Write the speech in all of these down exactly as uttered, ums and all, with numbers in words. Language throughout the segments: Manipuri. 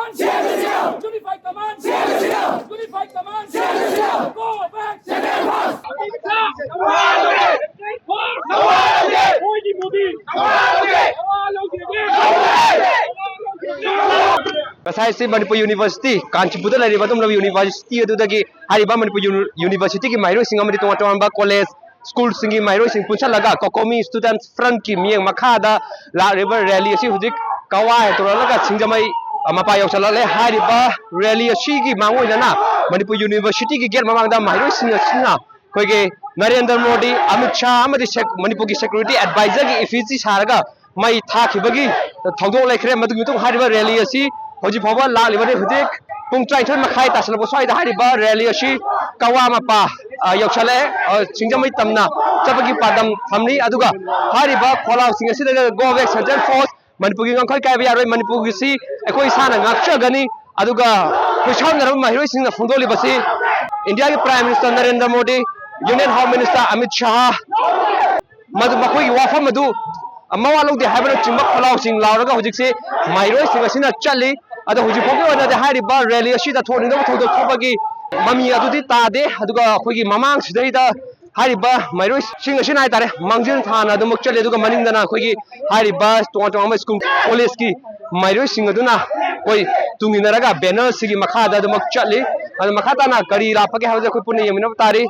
Unified command! Unified command! Go back! ꯉꯁꯥꯏꯁꯤ ꯃꯅꯤꯄꯨꯔ ꯌꯨꯅꯤꯚꯔꯁꯤꯇꯤ, ꯀꯥꯟꯆꯤꯄꯨꯔꯗ ꯂꯩꯔꯤꯕ ꯑꯗꯨꯒꯨꯝꯂꯕ ꯌꯨꯅꯤꯚꯔꯁꯤꯇꯤ ꯑꯗꯨꯗꯒꯤ ꯍꯥꯏꯔꯤꯕ ꯃꯅꯤꯄꯨꯔ ꯌꯨꯅꯤ-, ꯌꯨꯅꯤꯚꯔꯁꯤꯇꯤꯒꯤ ꯃꯍꯩꯔꯣꯏꯁꯤꯡ ꯑꯃꯗꯤ ꯇꯣꯉꯥꯟ ꯇꯣꯉꯥꯟꯕ ꯀꯣꯂꯦꯖ, ꯁ꯭ꯀꯨꯜꯁꯤꯡꯒꯤ ꯃꯍꯩꯔꯣꯏꯁꯤꯡ ꯄꯨꯟꯁꯤꯜꯂꯒ ꯀꯣꯀꯣꯃꯤ ꯁ꯭ꯇꯨꯗꯦꯟꯠ ꯐ꯭ꯔꯟꯠꯀꯤ ꯃꯤꯠꯌꯦꯡ ꯃꯈꯥꯗ ꯂꯥꯛꯂꯤꯕ ꯔꯦꯂꯤ ꯑꯁꯤ ꯍꯧꯖꯤꯛ ꯀꯋꯥ ꯍꯦꯟꯗꯣꯔꯛꯂꯒ ꯁꯤꯡꯖꯃꯩ, ꯑ, ꯃꯄꯥ ꯌꯧꯁꯤꯜꯂꯛꯂꯦ꯫ ꯍꯥꯏꯔꯤꯕ ꯔꯦꯂꯤ ꯑꯁꯤꯒꯤ ꯃꯥꯡꯑꯣꯏꯅꯅ ꯃꯅꯤꯄꯨꯔ ꯌꯨꯅꯤꯚꯔꯁꯤꯇꯤꯒꯤ ꯒꯦꯠ ꯃꯃꯥꯡꯗ ꯃꯍꯩꯔꯣꯏꯁꯤꯡ ꯑꯁꯤꯅ ꯑꯩꯈꯣꯏꯒꯤ ꯅꯔꯦꯟꯗ꯭ꯔ ꯃꯣꯗꯤ, ꯑꯃꯤꯠ ꯁꯥꯍ ꯑꯃꯗꯤ ꯁꯦꯛ-, ꯃꯅꯤꯄꯨꯔꯒꯤ ꯁꯦꯀ꯭ꯌꯨꯔꯤꯇꯤ ꯑꯦꯗꯚꯥꯏꯖꯔꯒꯤ ꯏꯐꯤꯁꯤ ꯁꯥꯔꯒ ꯃꯩ ꯊꯥꯈꯤꯕꯒꯤ ꯊꯧꯗꯣꯛ ꯂꯩꯈ꯭ꯔꯦ꯫ ꯃꯗꯨꯒꯤ ꯃꯇꯨꯡ ꯍꯥꯏꯔꯤꯕ ꯔꯦꯂꯤ ꯑꯁꯤ ꯍꯧꯖꯤꯛ ꯐꯥꯎꯕ ꯂꯥꯛꯂꯤꯕꯅꯤ꯫ ꯍꯧꯖꯤꯛ ꯄꯨꯡ ꯇꯔꯥꯅꯤꯊꯣꯏ ꯃꯈꯥꯏ ꯇꯥꯁꯤꯜꯂꯛꯄ ꯁ꯭ꯋꯥꯏꯗ ꯍꯥꯏꯔꯤꯕ ꯔꯦꯂꯤ ꯑꯁꯤ ꯀꯋꯥ ꯃꯄꯥ, ꯑ, ꯌꯧꯁꯜꯂꯛꯑꯦ꯫ ꯑ, ꯁꯤꯡꯖꯃꯩ ꯇꯝꯅ ꯆꯠꯄꯒꯤ ꯄꯥꯟꯗꯝ ꯊꯝꯂꯤ꯫ ꯑꯗꯨꯒ ꯍꯥꯏꯔꯤꯕ ꯈꯣꯜꯂꯥꯎꯁꯤꯡ ꯑꯁꯤꯗ go back central force, ꯃꯅꯤꯄꯨꯔꯒꯤ ꯉꯝꯈꯩ ꯀꯥꯏꯕ ꯌꯥꯔꯣꯏ, ꯃꯅꯤꯄꯨꯔꯒꯤꯁꯤ ꯑꯩꯈꯣꯏ ꯏꯁꯥꯅ ꯉꯥꯛꯆꯒꯅꯤ꯫ ꯑꯗꯨꯒ ꯈꯨꯠꯁꯥꯎꯅꯔꯕ ꯃꯍꯩꯔꯣꯏꯁꯤꯡꯅ ꯐꯣꯡꯗꯣꯛꯂꯤꯕꯁꯤ ꯏꯟꯗꯤꯌꯥꯒꯤ prime minister Narendra Modi, union home minister Amit Shah, ꯃꯗꯨ ꯃꯈꯣꯏꯒꯤ ꯋꯥꯐꯝ ꯑꯗꯨ ꯃꯋꯥ ꯂꯧꯗꯦ ꯍꯥꯏꯕꯅꯆꯤꯡꯕ ꯈꯣꯜꯂꯥꯎꯁꯤꯡ ꯂꯥꯎꯔꯒ ꯍꯧꯖꯤꯛꯁꯤ ꯃꯍꯩꯔꯣꯏꯁꯤꯡ ꯑꯁꯤꯅ ꯆꯠꯂꯤ꯫ ꯑꯗꯣ ꯍꯧꯖꯤꯛ ꯐꯥꯎꯒꯤ ꯑꯣꯏꯅꯗꯤ ꯍꯥꯏꯔꯤꯕ ꯔꯦꯂꯤ ꯑꯁꯤꯗ ꯊꯣꯛꯅꯤꯡꯗꯕ ꯊꯧꯗꯣꯛ ꯊꯣꯛꯄꯒꯤ ꯃꯃꯤ ꯑꯗꯨꯗꯤ ꯇꯥꯗꯦ꯫ ꯑꯗꯨꯒ ꯑꯩꯈꯣꯏꯒꯤ ꯃꯃꯥꯡꯁꯤꯗꯩꯗ ꯍꯥꯏꯔꯤꯕ ꯃꯍꯩꯔꯣꯏꯁꯤꯡ ꯑꯁꯤꯅ ꯍꯥꯏꯇꯥꯔꯦ, ꯃꯥꯡꯖꯤꯜ ꯊꯥꯅ ꯑꯗꯨꯃꯛ ꯆꯠꯂꯤ꯫ ꯑꯗꯨꯒ ꯃꯅꯤꯡꯗꯅ ꯑꯩꯈꯣꯏꯒꯤ ꯍꯥꯏꯔꯤꯕ ꯇꯣꯉꯥꯟ ꯇꯣꯉꯥꯟꯕ ꯁ꯭ꯀꯨꯜ ꯀꯣꯂꯦꯖꯀꯤ ꯃꯍꯩꯔꯣꯏꯁꯤꯡ ꯑꯗꯨꯅ ꯑꯩꯈꯣꯏ ꯇꯨꯡ ꯏꯟꯅꯔꯒ ꯕꯦꯅꯔꯁꯤꯒꯤ ꯃꯈꯥꯗ ꯑꯗꯨꯃꯛ ꯆꯠꯂꯤ꯫ ꯑꯗꯨ ꯃꯈꯥ ꯇꯥꯅ ꯀꯔꯤ ꯂꯥꯛꯄꯒꯦ ꯍꯥꯏꯕꯁꯦ ꯑꯩꯈꯣꯏ ꯄꯨꯟꯅ ꯌꯦꯡꯃꯤꯟꯅꯕ ꯇꯥꯔꯤ꯫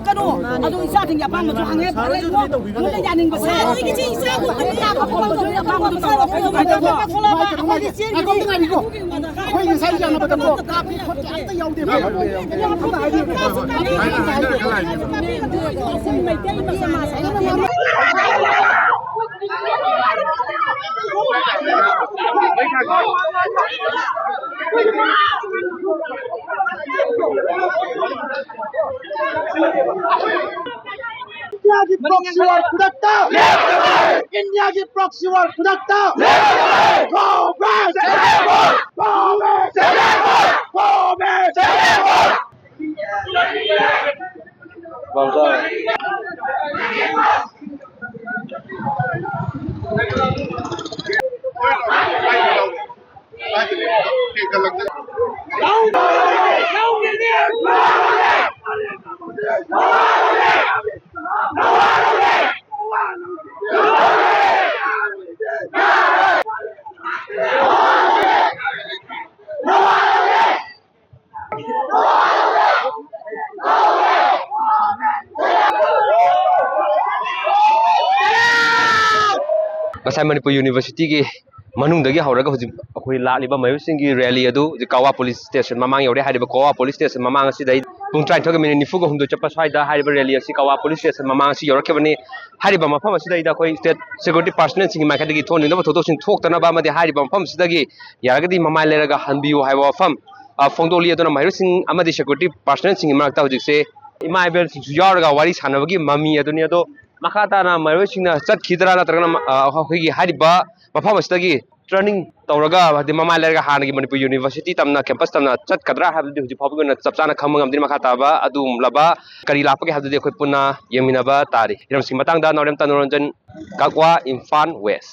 ꯀꯩꯅꯣ, ꯑꯗꯨ ꯏꯆꯥꯁꯤꯡꯒꯤ ꯑꯄꯥꯝꯕꯁꯨ ꯍꯪꯉꯦ, ꯐꯔꯦ, ꯅꯣꯏꯅ ꯌꯥꯅꯤꯡꯕꯁꯦ꯫ ꯑꯩꯈꯣꯏꯒꯤꯁꯦ ꯏꯆꯥꯒꯨꯝꯕꯅꯤ, ꯑꯄꯥꯝꯕꯁꯨ ꯑꯄꯥꯝꯕꯗꯨ ꯇꯧꯔꯣ, ꯑꯩꯈꯣꯏꯒꯤ ꯉꯥꯏꯈꯣ, ꯉꯥꯏꯈꯣ, ꯉꯥꯏꯈꯣ꯫ ꯑꯩꯈꯣꯏ ꯉꯁꯥꯏ ꯌꯥꯅꯕꯗꯀꯣ ꯈꯣꯠꯄ ꯑꯝꯇ ꯌꯥꯎꯗꯦꯕ꯫ ꯑꯝꯇ ꯍꯥꯏꯕꯤꯌꯨ꯫ ꯏꯟꯗꯤꯌꯥꯒꯤ proxy war ꯈꯨꯗꯛꯇ! ꯏꯟꯗꯤꯌꯥꯒꯤ proxy war ꯈꯨꯗꯛꯇ! Go back! Go back! Go back! ꯉꯁꯥꯏ ꯃꯅꯤꯄꯨꯔ ꯌꯨꯅꯤꯚꯔꯁꯤꯇꯤꯒꯤ ꯃꯅꯨꯡꯗꯒꯤ ꯍꯧꯔꯒ ꯍꯧꯖꯤꯛ ꯑꯩꯈꯣꯏ ꯂꯥꯛꯂꯤꯕ ꯃꯍꯩꯔꯣꯏꯁꯤꯡꯒꯤ rally ꯑꯗꯨ ꯍꯧꯖꯤꯛ ꯀꯋꯥ police station ꯃꯃꯥꯡ ꯌꯧꯔꯦ꯫ ꯍꯥꯏꯔꯤꯕ ꯀꯋꯥ police station ꯃꯃꯥꯡ ꯑꯁꯤꯗ ꯄꯨꯡ ꯇꯔꯥꯅꯤꯊꯣꯏꯒ minute ꯅꯤꯐꯨꯒ ꯍꯨꯝꯗꯣꯏ ꯆꯠꯄ ꯁ꯭ꯋꯥꯏꯗ ꯍꯥꯏꯔꯤꯕ rally ꯑꯁꯤ ꯀꯋꯥ police station ꯃꯃꯥꯡ ꯑꯁꯤ ꯌꯧꯔꯛꯈꯤꯕꯅꯤ꯫ ꯍꯥꯏꯔꯤꯕ ꯃꯐꯝ ꯑꯁꯤꯗꯩꯗ ꯑꯩꯈꯣꯏ state security personnelꯁꯤꯡꯒꯤ ꯃꯥꯏꯀꯩꯗꯒꯤ ꯊꯣꯛꯍꯟꯅꯤꯡꯗꯕ ꯊꯧꯗꯣꯛꯁꯤꯡ ꯊꯣꯛꯇꯅꯕ ꯑꯃꯗꯤ ꯍꯥꯏꯔꯤꯕ ꯃꯐꯝ ꯑꯁꯤꯗꯒꯤ ꯌꯥꯔꯒꯗꯤ ꯃꯃꯥꯏ ꯂꯩꯔꯒ ꯍꯟꯕꯤꯌꯨ ꯍꯥꯏꯕ ꯋꯥꯐꯝ, ꯑ, ꯐꯣꯡꯗꯣꯛꯂꯤ꯫ ꯑꯗꯨꯅ ꯃꯍꯩꯔꯣꯏꯁꯤꯡ ꯑꯃꯗꯤ security personnelꯁꯤꯡꯒꯤ ꯃꯔꯛꯇ ꯍꯧꯖꯤꯛꯁꯦ ꯏꯃꯥ ꯏꯕꯦꯜꯁꯤꯡꯁꯨ ꯌꯥꯎꯔꯒ ꯋꯥꯔꯤ ꯁꯥꯟꯅꯕꯒꯤ ꯃꯃꯤ ꯑꯗꯨꯅꯤ꯫ ꯑꯗꯣ ꯃꯈꯥ ꯇꯥꯅ ꯃꯍꯩꯔꯣꯏꯁꯤꯡꯅ ꯆꯠꯈꯤꯗ꯭ꯔꯥ ꯅꯠꯇ꯭ꯔꯒꯅ, ꯑ, ꯑꯩꯈꯣꯏꯒꯤ ꯍꯥꯏꯔꯤꯕ ꯃꯐꯝ ꯑꯁꯤꯗꯒꯤ turning ꯇꯧꯔꯒ, ꯍꯥꯏꯗꯤ ꯃꯃꯥꯏ ꯂꯩꯔꯒ ꯍꯥꯟꯅꯒꯤ ꯃꯅꯤꯄꯨꯔ ꯌꯨꯅꯤꯚꯔꯁꯤꯇꯤ ꯇꯝꯅ campus ꯇꯝꯅ ꯆꯠꯀꯗ꯭ꯔꯥ ꯍꯥꯏꯕꯗꯨꯗꯤ ꯍꯧꯖꯤꯛ ꯐꯥꯎꯕꯒꯤ ꯑꯣꯏꯅ ꯆꯞ ꯆꯥꯅ ꯈꯪꯕ ꯉꯝꯗ꯭ꯔꯤ꯫ ꯃꯈꯥ ꯇꯥꯕ ꯑꯗꯨꯒꯨꯝꯂꯕ ꯀꯔꯤ ꯂꯥꯛꯄꯒꯦ ꯍꯥꯏꯕꯗꯨꯗꯤ ꯑꯩꯈꯣꯏ ꯄꯨꯟꯅ ꯌꯦꯡꯃꯤꯟꯅꯕ ꯇꯥꯔꯤ꯫ ꯍꯤꯔꯝꯁꯤꯒꯤ ꯃꯇꯥꯡꯗ ꯅꯥꯎꯔꯦꯝ ꯇꯅꯨꯔꯟꯖꯟ, ꯀꯛꯋꯥ, ꯏꯝꯐꯥꯜ West꯫